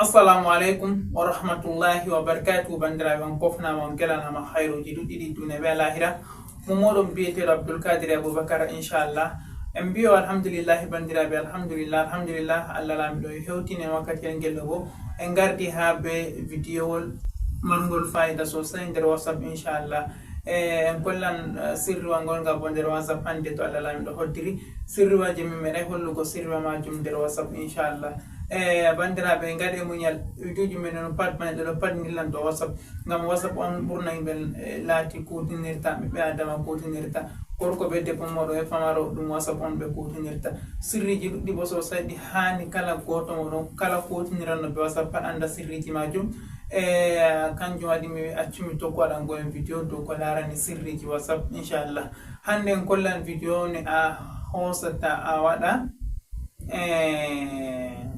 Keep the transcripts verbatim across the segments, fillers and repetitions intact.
Assalamu aleykum wa rahmatullahi wa barakatuhu. Banndiraaɓe, on kofnaama, on kelanaama hayruuji ɗuɗɗi ɗi duniya be lahira. Mo mooɗon biyeteeɗo Abdul Kadir Abubakar, inchallah. En mbiyo alhamdulillahi, banndiraaɓe, alhamdulillah, alhamdulillah. Allah laamiɗo e hewtini en wakkati en gelɗo goo. En ngardi haa be vidiyowol marngol fayida sosai nder WhatsApp, inchallah. E, en kollan, eh, sirriwa ngol ngal bo nder WhatsApp hannde, to Allah laamiɗo hoddiri. Sirriwa je min meeɗay hollugo sirriwa majum nder WhatsApp, inchallah. E, banndiraaɓe, ngaɗe muñal, vidiyoji men on pat, bana ɗo pat ndillan to WhatsApp. Ngam WhatsApp on ɓurna yimɓe, eh, laati kuutinirta, ɓiɓɓe Adama kuutinirta. Gorko be debbo, mawɗo be famaro, ɗum WhatsApp on ɓe kuutinirta. Sirriiji ɗuɗɗi bo sosai ɗi haani kala gooto mooɗon, kala kuutiniranno be WhatsApp pat anda sirriiji majum. E, kanjum waɗi mi accu mi tokko waɗango en vidiyo dow ko laarani sirriiji WhatsApp, inchallah. Hannde en kollan vidiyo ne a hoosata a waɗa. E,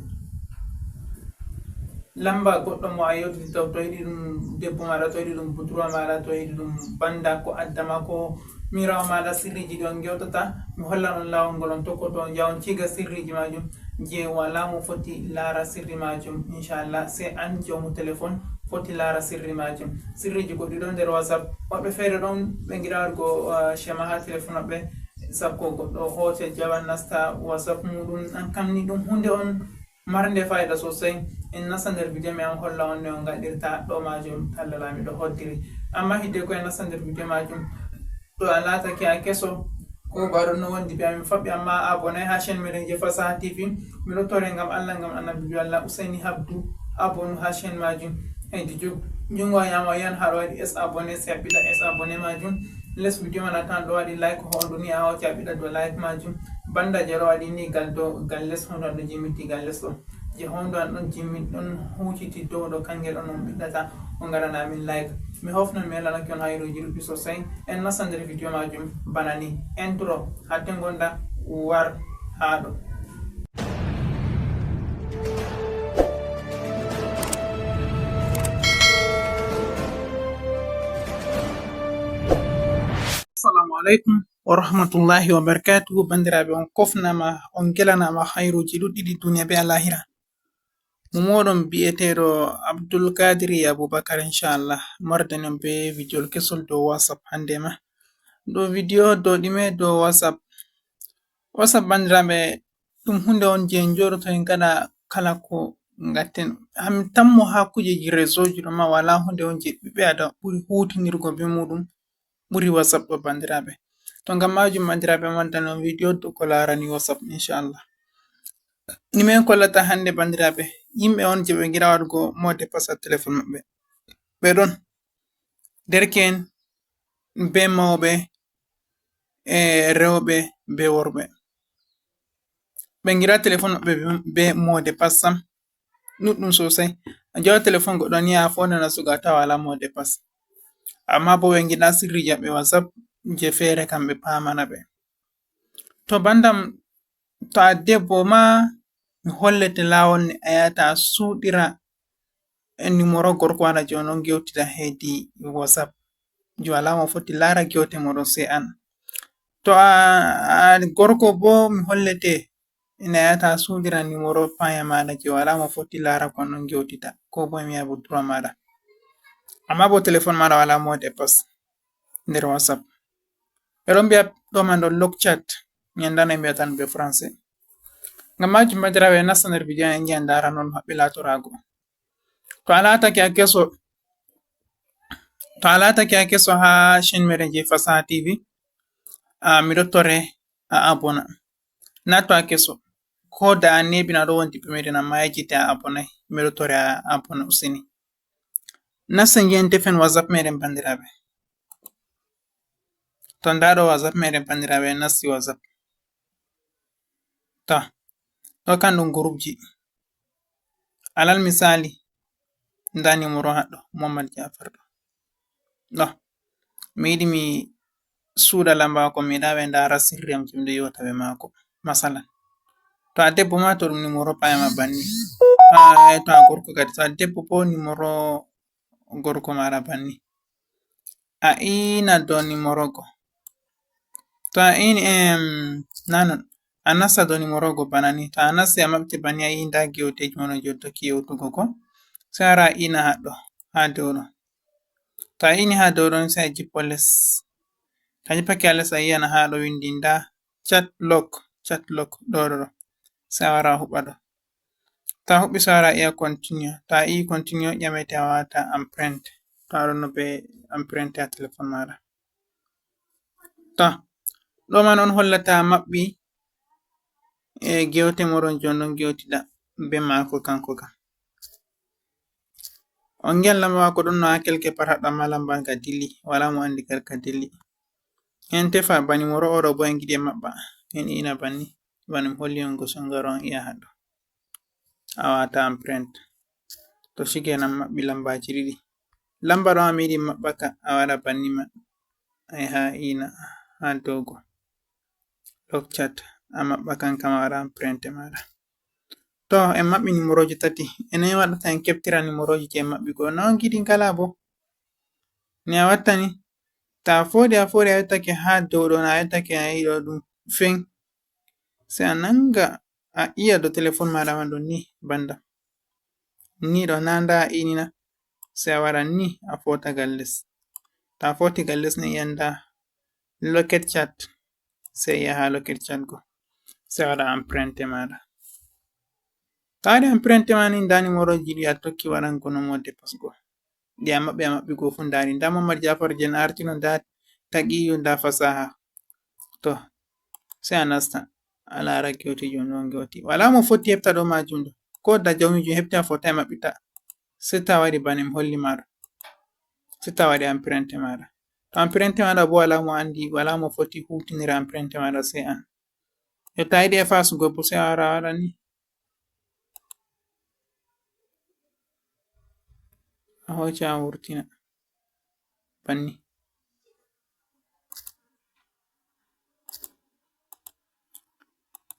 lamba goɗɗo mo a yewtiti taw, to yiɗi ɗum debbo maɗa, to yiɗi ɗum budurwa maɗa, to yiɗi ɗum banda ko adda ma, ko mirawo maɗa, sirriiji ɗi on gewtata, mi hollan on laawol ngol on tokkoto, on njaha on ciga sirriiji majum, je wala mo foti laara sirri majum, inchallah, se an joomu telefon foti laara sirri majum. Sirriiji goɗɗi ɗon nder WhatsApp, woɓɓe feere ɗon ɓe ngiɗa waɗugo, ah, shema ha telefon maɓɓe, sakko goɗɗo hoote jaɓa nasta WhatsApp muɗum, an kam ni ɗum hunde on marnde fayida sosai. En nasta nder vidiyo mi an holla on no on ngaɗirta ɗo majum, Allah laamiɗo hoddiri. Amma hidde ko en nasta nder vidiyo majum, to a laatake a keso, ko ba ɗon no wondi be amin faɓɓi, amma abonné ha chaîne meɗen je Fasaha T V, miɗo tore ngam Allah, ngam Annabi Allah, Usaini Habdu, abonné ha chaîne majum. Hedi ju-, jungo a nyamo yan haɗo waɗi S abonné, se a ɓiɗa S abonné majum. Les vidiyo man a tawan ɗo waɗi like, hondu ni a hawti a ɓiɗa dow like majum. Banda je ɗo waɗi ni gal dow, gal les, hondu an ɗo jimmiti gal les ɗo. Je hondu an ɗon jimmi, ɗon huciti dow ɗo, kangel on on ɓiɗɗata, on ngaɗana min like. Mi hofnan mi helanaki on hayruji ɗuɗɗi sosai. En nasta nder vidiyo majum bana ni. Intro, hatte gonda, war haa ɗo. Assalamu alaikum wa rahmatullahi wa barakatuhu. Banndiraaɓe, on kofnaama, on ngelanaama hayruuji ɗuɗɗi ɗi duniya be alahira. Mo mooɗon bi'eteeɗo Abdul Kadiri Abubakar, inchallah, mardani on be vidiyo kesol dow WhatsApp hannde ma. Ɗo vidiyo dow ɗime? Dow WhatsApp. WhatsApp, banndiraaɓe, ɗum huunde on je en jooɗoto en ngaɗa kala ko ngatten. Hami tammo haa kujeeji réseau ji ɗo ma, wala huunde on je ɓiɓɓe Adama ɓuri huutinirgo be muɗum, ɓuri WhatsApp ɗo, banndiraaɓe. To ngam majum, banndiraaɓe, mi waddani on vidiyo dow ko laarani WhatsApp, inchallah. Ni min kollata hannde, banndiraaɓe, yimɓe on je ɓe ngiɗa waɗugo mot de passe ha telefon maɓɓe. Ɓe ɗon derke'en be mawɓe, e rewɓe be worɓe. Ɓe ngiɗa telefon maɓɓe be, be mot de passe sam. Ɗuɗɗum sosai. A jawa telefon goɗɗo ni a fonda nasugo a tawa wala mot de passe. Amma bo ɓe ngiɗa sirri jaɓɓe WhatsApp je feere kam ɓe pamana ɓe. To banndam, to a debbo ma, mi hollete laawol ne a yahata a suuɗira e numero gorko wala je on ɗon gewtida hedi WhatsApp. Je wala mo foti laara gewte moɗon se an. To a, a gorko bo, mi hollete ina yahata a suuɗira numero paya maɗa je wala mo foti laara ko on ɗon gewtida. Ko bo mi yaha budurwa maɗa. Amma bo telefon maɗa wala mot de passe nder WhatsApp. Ɓe ɗon mbiya ɗo man ɗon lock chat. Mi annda no ɓe mbiyata ɗum be français. Ngam majum, banndiraaɓe, nasta nder vidiyo en ngi'a ndaara non haɓɓi laatoraago. To a laatake a keso, to a laatake a keso haa chaîne meɗen je Fasaha T V, a, miɗo tore a abona. Na to a keso. Ko da a neeɓi na ɗo wondi be meɗen amma yejjiti a abonay. Miɗo tore a abona useni. Nasta ngi'en tefen WhatsApp meɗen, banndiraaɓe. To nda ɗo WhatsApp meɗen, banndiraaɓe, en nasti WhatsApp. To, ɗo kan ɗum gurupji. Alal misali, nda numero haɗɗo, Muhammad Jafar ɗo. Ɗo, mi yiɗi mi suuɗa lamba maako, mi yiɗa ɓe ndaara sirri am je mi ɗo yewta be maako. Masalan, to a debbo ma, to ɗum numero paya ma banni. A, to a gorko kadi, to a debbo bo, numero gorko maɗa banni. A ina dow numero go. To a ini, em, na non. A nasta dow nimoro go bana ni. To a nasti a maɓɓiti bana ni, a yi nda gewteji mon on joddoki yewtugo go. Sai a wara a ina haɗɗo, ha dow ɗo. To a ini ha dow ɗon sai a jippo les. To a jippake ha les a yi'an ha ɗo windi nda chat lock, chat lock ɗo ɗo ɗo. Sai a wara a huɓɓa ɗo. To a huɓɓi sai a wara a iya continue. To a iyi continue ƴamete a wata empreinte. To a ɗon no be empreinte ha telefon maɗa. To, ɗo man on hollata maɓɓi e gewte moɗon jon ɗon gewtida be maako kanko kam. On ngi'an lamba maako ɗon no ha quelque part haɗɗo amma lamba nga dili, wala mo andi kar ka dili. En tefa ba nimoro oɗo bo en giɗi en maɓɓa. En ina banni, bana mi holli on go songaro on iya haɗɗo. A wata empreinte. To shikenan maɓɓi lambaji ɗiɗi. Lamba ɗo a mi yiɗi maɓɓa ka a waɗa banni ma. Ai ha ina ha dogo. Lock chat a maɓɓa kan kam a waɗa empreinte maɗa. To en maɓɓi nimoroji tati. E noy waɗata en keɓtira nimoroji je en maɓɓi go? No on giɗi ngala bo. Ni a watta ni. Ta a foɗi a foɗi a yottake ha dow ɗo na a yottake a yiɗo ɗum fen. Sai a nanga a iya dow telefon maɗa man ɗon ni banda. Ni ɗo na nda a inina. Sai a waɗa ni a fota gal les. Ta a foti gal les ni iya nda locket chat. Sai yaha locket chat go. Sai a waɗa empreinte maɗa. Ta a waɗi empreinte ma ni nda nimoroji ɗi a tokki waɗango no mot de passe go. Ɗi a maɓɓi a maɓɓi go fu nda ni. Nda Muhammad Jafar Jen artino nda taqiyu nda fasaha. To, sai a nasta. A lara gewti joni on gewti. Wala mo foti hefta ɗo majum ɗo. Ko da jawmijum hefti a fotai maɓɓita. Sai ta waɗi bana mi holli maɗa. Sai ta waɗi empreinte maɗa. To empreinte maɗa bo wala mo andi, wala mo foti hutinira empreinte maɗa sai an. Yo ta yiɗi efasugo bo sai a wara a waɗa ni. A hoca a wurtina. Banni.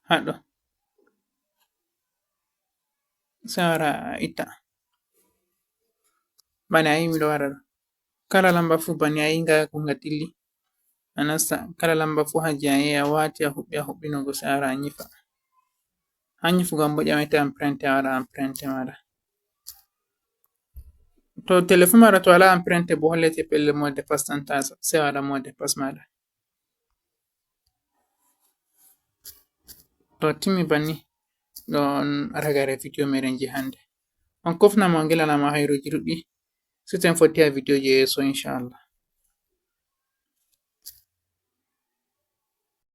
Haɗɗo. Sai a wara a itta. Bana a yi miɗo waɗa ɗo. Kala lamba fu bana a yi nga ko nga dilli. A nasta kala lamba fu ha je a yi a wati a huɓɓi a huɓɓino go sai a wara a nyifa. Ha nyifugo an bo ƴamete empreinte a waɗa empreinte maɗa. To telefon maɗa to wala empreinte bo hollete pellel mot de passe tan ta sai a waɗa mot de passe maɗa. To timmi banni ɗon ragare video meɗen je hande. On kofnama on ngilanama hayruji ɗuɗɗi. Siten fotti ha video je yeeso inchallah.